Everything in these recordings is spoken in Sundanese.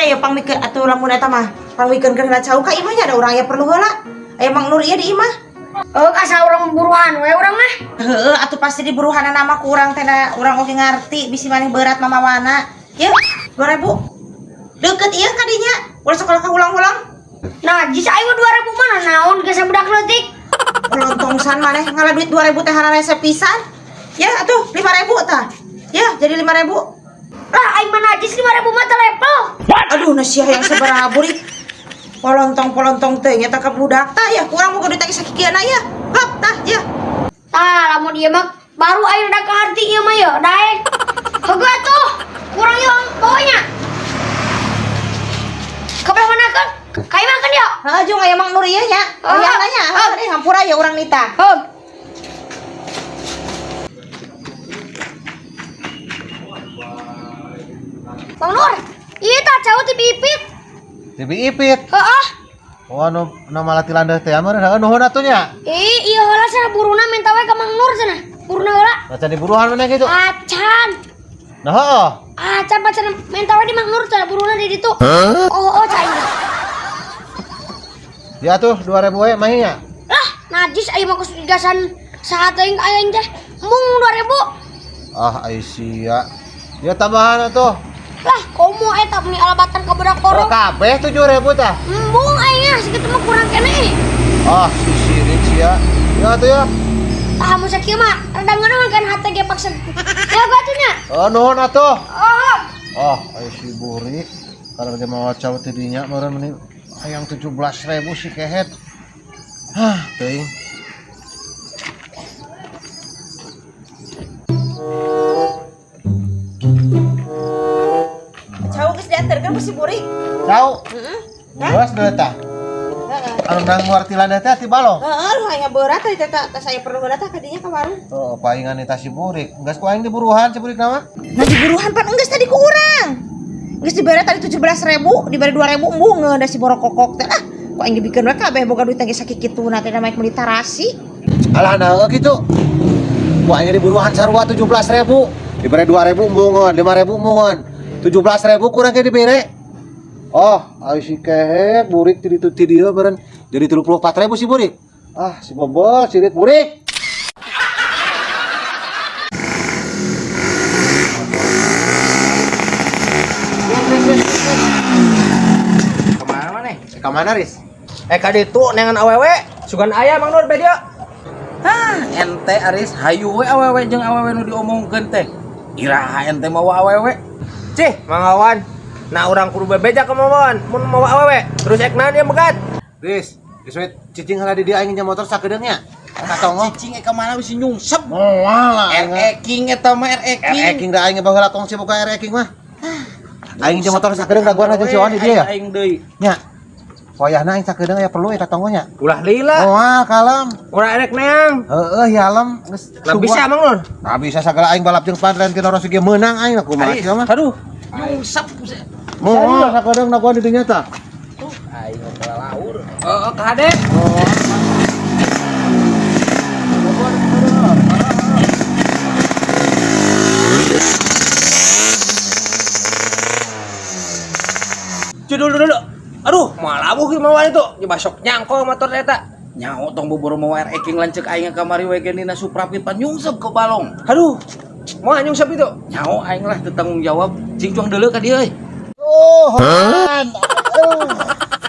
Nya ya pangmikeun atuh lamun eta mah. Pangmikeun keur heula cau ka imah nya ada urang aya perlu heula. Aya Mang Nur ieu di imah. Oh, asa urang buruhan we urang mah. Heeh, atuh pasti di buruhanna mah ku urang teh da urang oge ngarti bisi maneh berat mamawana. Yeuh, 2000. Deukeut ieu ka dinya. Ulah sok ka ulang-ulang. Najis aing mah 2000 mana naon geus budak leutik. Lontongsan maneh ngala duit 2000 teh hararese pisan. Ya atuh 5000 tah. Ya, jadi 5000. Lah aing mah najis 5000 mah teu level. Aduh, na sia yang sabaraha burik. Polontong-polontong teh nyata ka budak tah ya, kurang boga duit teh sakikieuna ya. Hop tah ya. Tah lamun ieu mah baru aing udah kaharti ieu mah ya, daek. Heueuh atuh. Kurang ieu pokoknya. Ka belah mana kan? Ka imah kan ya? Heeh, jeung aya Mang Nur ieu nya. Oh. Aya nanya, heuh deh hampura ya urang nita. Heuh. Mang Nur, ieu tah cau ti Pipit. Ti Ipit. Heeh. Oh anu nu malati landeuh teh meureun heueuh nuhun atuh nya. Ih, ieu heula cenah buruna minta we ka Mang Nur cenah. Buruna heula. Macan diburuhan maneh kitu. Acan. Nah heueuh. Acan pacan minta we di Mang Nur cenah buruna di ditu. Oh, oh cai. Ya tuh 2000 we mahi nya. Lah, najis aing mah kusigasan saha teuing aing teh. Embung 2000. Ah ai sia. Ya tambahan atuh. Lah, komo eta meni alabatan ka budak Oh korong. kabeh 7000 tah. Embung aing ah sakitu mah kurang keneh. Ah si sirik sia. Ya atuh ya. Tah mun sakieu mah rada ngeunaheun kan hate ge paksa. Ya atuh nya. Oh nuhun atuh. Oh, Oh ai si burik. Kalau dia mau cau ti dinya meureun meni hayang 17.000 si kehet. Hah, teuing. Cau geus diantarkeun ku si burik. Cau. Heeh. Geus deui tah. Heeh. Anu nang muar ti landeuh teh ti balong. Heeh, lu hanya berat tadi teh teh saya perlu heula tah ka dinya ka warung. Oh, palingan eta si burik. Geus ku aing diburuhan si burik nama. Nah diburuhan pan enggeus tadi ku urang. Geus dibere tadi 17.000, dibere 2.000 embung da si borokokok teh. Ah, ku aing dibikeun we kabeh boga duit teh sakikituna teh da maek meuli tarasi. Alah nah kitu. Ku aing diburuhan sarua 17.000. Dibere 2.000 embungeun, 5.000 embungeun. 17.000 kurang ke dibere. Oh, ai si kehet burik ti ditu ti dieu beureun. Jadi 34.000 si burik. Ah, si bobol sirit burik. Kemana maneh? Ka mana, Riz? Eh ka ditu neangan awewe, sugan aya Mang Nur be dieu. Hah, ente Aris hayu we awewe jeung awewe nu diomongkeun teh. Iraha ente mawa awewe? Cih, Mang Awan. Nah urang kudu bebeja ka Mawan mun mawa awewe. Terus ek naon ieu megat? Riz, geus we cicing heula di dieu aing nya motor sakedeung nya. Ka tonggoh. Cicing ek ka mana bisi nyungsep. Moal lah aing. RE King eta mah RE King. RE King da aing baheula tong si boga RE King mah. Aing jeung motor sakedeung raguan aja si Wan di dieu ya. Aing deui. Nya. Wayahna aing sakedeung aya perlu eta tonggoh nya. Ulah lila. Moal kalem. Urang erek neang. Heeh, ya alem geus. Lah bisa Mang Nur. Nah bisa sagala aing balap jeung pandren ke noros ge meunang aing kumaha Aris, sia mah. aduh. Nyungsep. Moal sakedeung naguan di dinya tah. Aing laur. Heeh, ka hade. Cudul dulu. Aduh, moal labuh ieu mawan itu. Nya basok nyangkol motor eta. Nyaho tong boboro mawa RE King lanceuk aing kamari we ge dina Suprapit pan nyungsep ke balong. Aduh. Moal nyungsep itu. Nyaho aing lah teu tanggung jawab. Cing cuang deuleu ka dieu euy. Oh, han. Aduh.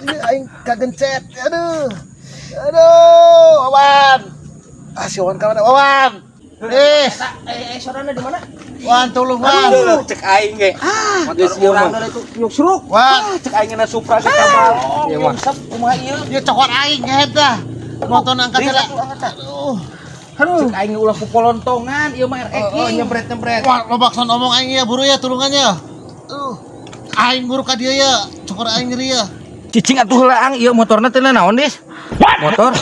Ieu aing kagencet. Aduh. Aduh, Wawan. Ah, si Wawan ka mana? Wawan. Eh, Eh, sorana di mana? Wan tolong Wan. Aduh, cek aing ge. Motor Geus ieu urang mah. dari itu nyungsruk. Wan, Ah, cek aing na Supra ke ka balong. Nyungsep kumaha ieu? ieu cokot aing ngehet dah. Motor angkat heula. Aduh. Aduh. Cek aing ulah ku polontongan ieu mah RE King. Nyempret-nyempret. Wah, lo bakson omong aing ya buru ya tulungannya. Aing buru ka dieu ya, cokor aing nyeri ya. Cicing atuh heula ang ieu motorna teh naon, Dis? Motor.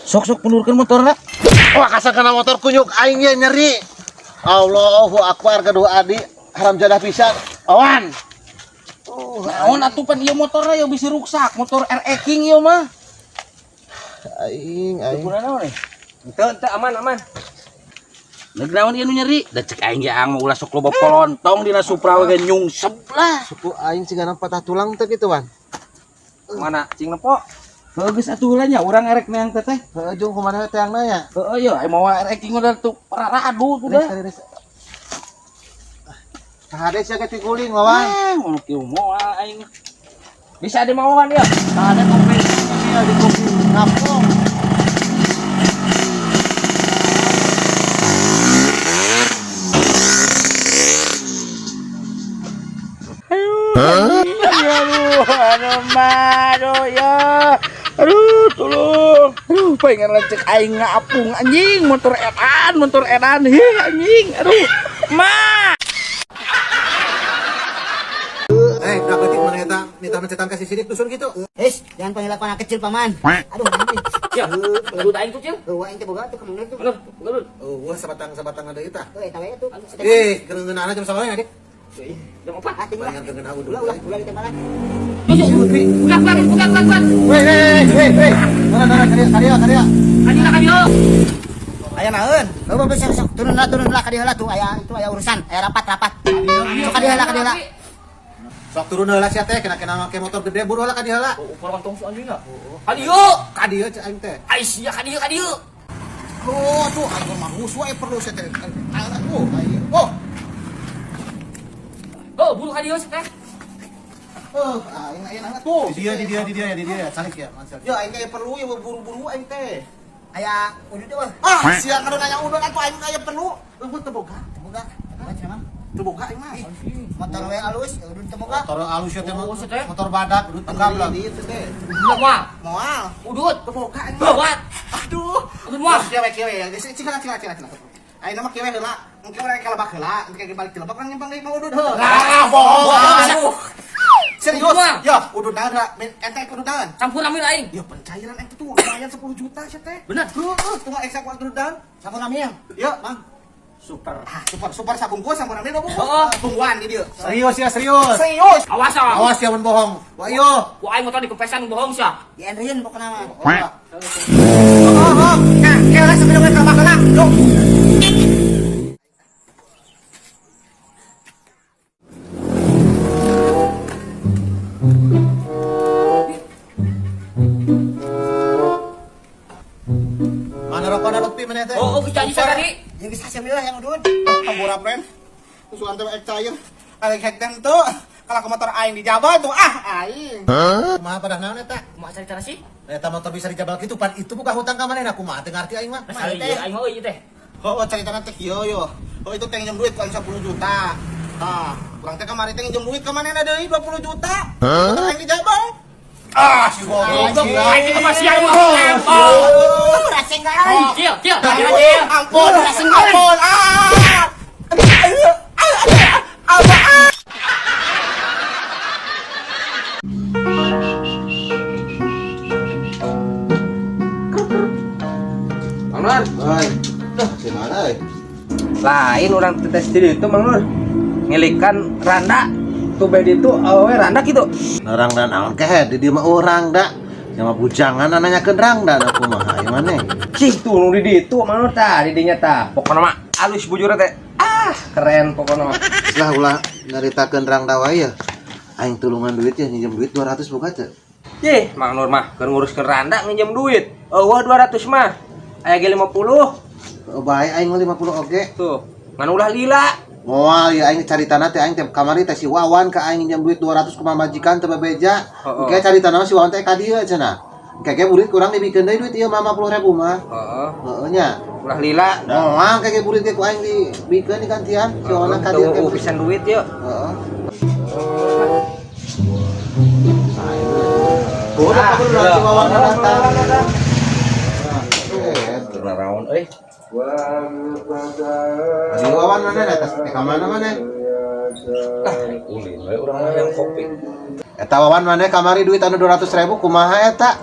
Sok-sok pundurkeun motorna. Wah, kasar kena motor kunyuk aing ya nyeri. Allahu akbar gaduh adi haram jadah pisan. Awan. Naon atuh pan ieu motorna ieu bisi ruksak, motor RE King ieu mah. Aing aing. Kunaon naon nih? Teu, teu aman aman. Neg naon ieu nu nyeri? Da cek aing ge ang mah ulah sok loba polontong dina Supra we ge nyungsep lah. Suku aing sigana patah tulang teh kitu, Wan. Mana cing nepo? Heuh geus atuh heula nya urang erek neang teteh. Heeh, jung kumaha teh teangna nya? Heeh ye, aing mawa erek cing udah tuh pararadu tuh dah. Res, res. Kahade sia ge tiguling, Wawan. Ah, ngono kieu moal aing. Bisa dimawan ya? Kahade kopi ieu di kopi ngapung. Aduh, aduh, aduh, ya. Aduh, tolong. Aduh, pengen lecek aing ngapung anjing, motor edan, heh anjing. Aduh. Ma. Eh, udah ketik mana eta minta mencetan kasih sidik dusun gitu. Hei, jangan panggil aku anak kecil, Paman. Aduh, ini. Ya, udah aing tuh, Cil. Tuh, aing teh boga tuh kemana tuh? Bener, bener. Oh, gua sabatang-sabatang ada eta. Tuh, eta we tuh. Eh, keungeunana jam sabaraha nya, Dik? Jam 4. Ah, tinggal. Pengen keungeunana udah. Ulah, ulah, ulah kita malah. Buka, buka, buka, buka, buka. Weh, weh, weh, weh. Mana, mana, karya, karya, karya. Kanila kanila. Aya naeun? Oh, bapak sok sok turun lah ka dieu lah tuh aya itu aya urusan, aya rapat rapat. Sok ka dieu lah, ka dieu lah. Sok turun heula sia teh, kena-kena make motor gede buru heula ka dieu heula. Ukur kantong su anjing ah. Kadieu. Ka dieu cek aing teh. Ai sia kadieu kadieu. Oh, tuh aing mah rusuh aya perlu sia teh. Oh, aing. Oh. Oh, buru kadieu sih teh. Oh, aing aya naon tuh. Di dia, di dia, di dia ya, di dia ya. Salik ya, Mansel. Ya aing teh perlu ya buru-buru aing teh. Aya udud teh, Ah, sia kalau nanya udud atuh aing aya perlu. Eueuh teu boga. Teu boga. Teu boga cenah mah. Teu boga aing mah. Motor we alus, udud teu boga. Motor alus ya teh motor badak udud teu lah. Itu teh. Moal. Moal. Udut. Teu boga aing. Bawa. Aduh. Udut moal. Kieu we kieu we. Cing cing cing cing. Aing mah kieu we heula. Engke urang ka lebak heula, engke balik ke lebak urang nyimpang deui mah udud heuh. Ah, bohong. Serius? Ya, udud naon heula? Ente udud naon? Campur amil aing. Ya pencairan ente tuh lumayan 10 juta sia teh. Bener. Heeh, tunggu eksak waktu udud naon. Sampun amil. Ya, Mang. Super. Ah, super super sabungkus sampun amil bungkus. Heeh. Tungguan di dieu. Serius ya, serius. Serius. Awas ah. Awas ya mun bohong. Wah, iyo. Ku aing motor dikempesan bohong sia. Di Enrian pokona mah. Oh, oh, oh. Nah, kieu lah sebelum ke lebak heula. Yo. Mana rokok Lutfi mana teh? Oh, geus janji tadi. Ya geus hasil lah yang udud. Hampura friend. Susuan teh ek cair. Arek hek teh henteu. Kalau ke motor aing dijabal tuh ah aing. Kumaha padah naon eta? Kumaha carita sih? Eta motor bisa dijabal kitu pan itu buka hutang ka manehna kumaha teu ngarti aing mah. Nah, iya aing mah euy teh. Oh, caritana teh kieu yo. Oh, itu teh nginjem duit ku aing 10 juta. Tah, urang teh kamari teh nginjem duit ka manehna deui 20 juta. Motor aing dijabal. Ah, si goblok. Aing mah sia mah. Oh, raseng aing. Cil, cil, cil. Ampun, ampun. Ah. Mang Nur. Oi. Gimana euy? Lain orang tes diri itu Mang Nur. Ngilikan randa. Tuh bedi itu awewe randa gitu. Orang dan naon kehe di dieu mah urang da. Sama bujangan nanyakeun rangda da kumaha ieu maneh. Cih tuh nu di ditu Mang Nur tah di dinya tah. Pokona mah alus bujurna teh. Ah, keren pokona mah. Geus lah ulah nyaritakeun rangda wae ya. Aing tulungan duit ya nginjem duit 200 boga teu. Cih, Mang Nur mah keur nguruskeun randa nginjem duit. Eueuh 200 mah. Aya ge 50. Bae aing mah 50 oge. Tuh, ngan ulah lila. Moal ya aing caritana teh aing teh kamari teh si Wawan ka aing nginjem duit 200 ku pamajikan teu bebeja. Heeh. Engke caritana mah si Wawan teh ka dieu cenah. Engke ge burit kurang dibikeun deui duit ieu mah 50.000 mah. Heeh. Heeh nya. Ulah lila. Moal engke ge burit ge ku aing dibikeun digantian si Wawan ka dieu. Teu pisan duit yeuh. Heeh. Udah kabur si Wawan datang. Raon euy. Si Wawan mana eta teh ka mana mana? Ah, ulin we urang mah yang kopi. Eta Wawan mana kamari duit anu 200.000 kumaha eta?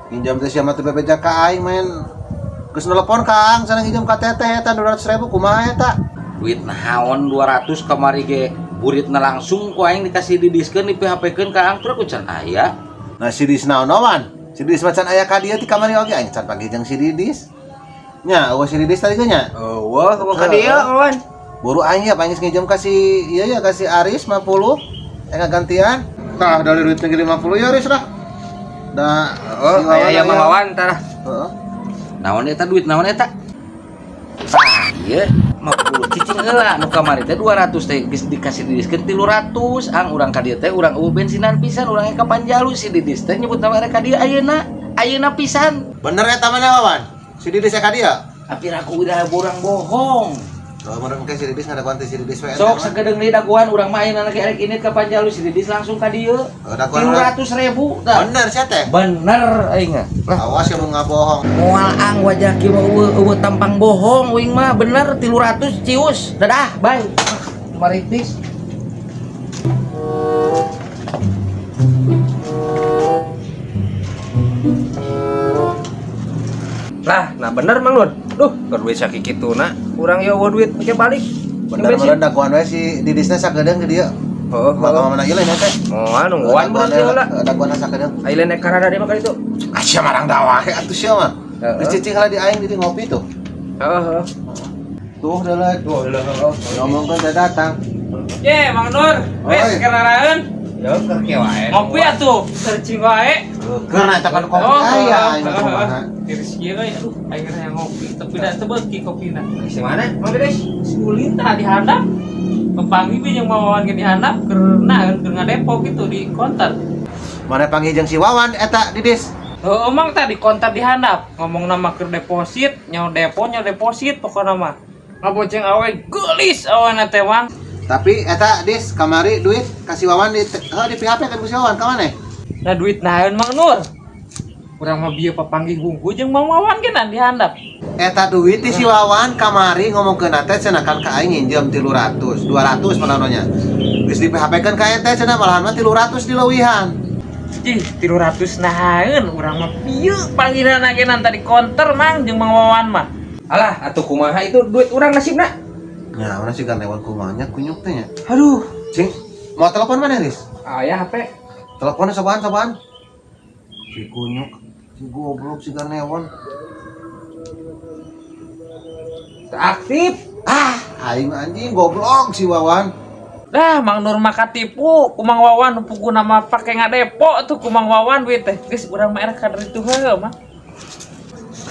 Nginjam teh sia mah teu bebeja ka aing main. Geus nelepon ka Ang sana nginjam ka teteh eta 200.000 kumaha eta? Duit naon 200 kamari ge buritna langsung ku aing dikasih didiskeun di PHP-keun ka Ang terus ku can aya. Nah si Didis naon Wawan? Si Didis macan aya ka dieu ti kamari oge aing can panggil jeung si Didis. Nya, eueuh si Didis tadi ge nya. Eueuh, kumaha ka dieu, Wan? Buru aing ya, aing geus nginjem ka si ieu ya, ka si Aris 50. Gantian. Tah, dari duit lagi 50 ya Aris lah. Da, Oh, si Wawan aya aya. Mang Wawan tah. Heeh. Naon eta duit naon eta? Tah, ieu 50 cicing heula nu kamari teh 200 teh geus dikasih didiskeun 300. Ang urang ka dieu teh urang eueuh bensinan pisan, urang ka Panjalu si Didis teh nyebut nama rek ka dieu ayeuna. Ayeuna pisan. Bener eta mana Wawan? Si Didis ka dieu? Tapi aku udah borang bohong. Oh, bener engke si Didis ngadaguan teh si Didis we. Sok sagedeung deui daguan urang mah ayeuna lagi erek init ka Panjalu si Didis langsung ka dieu. Oh, daguan urang. 300.000 tah. Bener sia teh. Bener aing mah. Lah Awas ya mun ngabohong. moal ang wajah kieu mah eueuh eueuh tampang bohong uing mah bener 300 cius. Dadah, bye. Maritis. Lah, nah bener Mang Nur. Duh, keur duit sakikituna, urang ye eueuh duit make balik. Bener bener daguan we si Didisna sakedeung ke dieu. Heeh, Maka mana ieu lain teh. Moal nungguan bener ieu lah. Daguan sakedeung. Ai lain karada deui mah ka ditu. Ah, sia marang dawahe atuh sia mah. Heeh. Geus cicing lah di aing di ngopi tuh. Heeh, heeh. Tuh deuleu. Tuh, heeh. Ngomongkeun teh datang. Ye, Mang Nur, wes Oi. kenaraan. Ya keur kieu wae. Ngopi atuh, searching wae. Keur eta kan kopi aya aing mah kumaha. Tiris kieu euy, aduh, aing hayang ngopi, tapi da teu beuki kopina. Si mana? Mang Didis? Si Ulin tah di handap. Pepanggih we jeung Wawan ge di handap keur naeun keur ngadepo gitu di konter. Mana panggil jeung si Wawan eta Didis. Heueuh Mang tah di konter di handap, ngomong nama keur deposit, nyaho depo, nyaho deposit pokona mah. Ngaboceng awe geulis awana teh Mang. Tapi eta Dis kamari duit kasih Wawan di heuh di PHP kan ku si Wawan ka maneh? Nah duit naeun Mang Nur. Urang mah bieu papanggih hungku jeung Mang Wawan ge na di handap. Eta duit ti si Wawan kamari ngomongkeun teh cenah kan ka aing nginjem 300, 200 mananonya. Geus di PHP kan ka ente cenah malahan mah 300 dileuwihan. Ih, 300 naeun urang mah bieu panggilan ge nanti di konter Mang jeung Mang Wawan mah. Alah, atuh kumaha itu duit urang nasibna? Ya, urang sih lewat kumahnya kunyuk teh nya. Aduh, Cing, mau telepon mana, Riz? aya HP. Teleponnya sobaan sobaan. Si kunyuk, si goblok si garnewon. Teu aktif. Ah, aing anjing goblok si Wawan. Dah Mang Nur mah katipu ku Mang Wawan nu puguna mah pake ngadepo tuh ku Mang Wawan duit teh. Geus urang mah erek ka ditu heuh mah.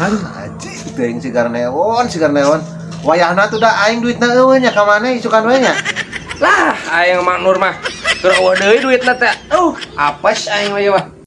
Aduh, anjing teuing si garnewon, si garnewon. Wayahna tuh da aing duitna eueuh nya ka maneh isukan we nya. Lah, aing Mang Nur mah keur eueuh deui duitna teh. Apes aing mah ieu mah.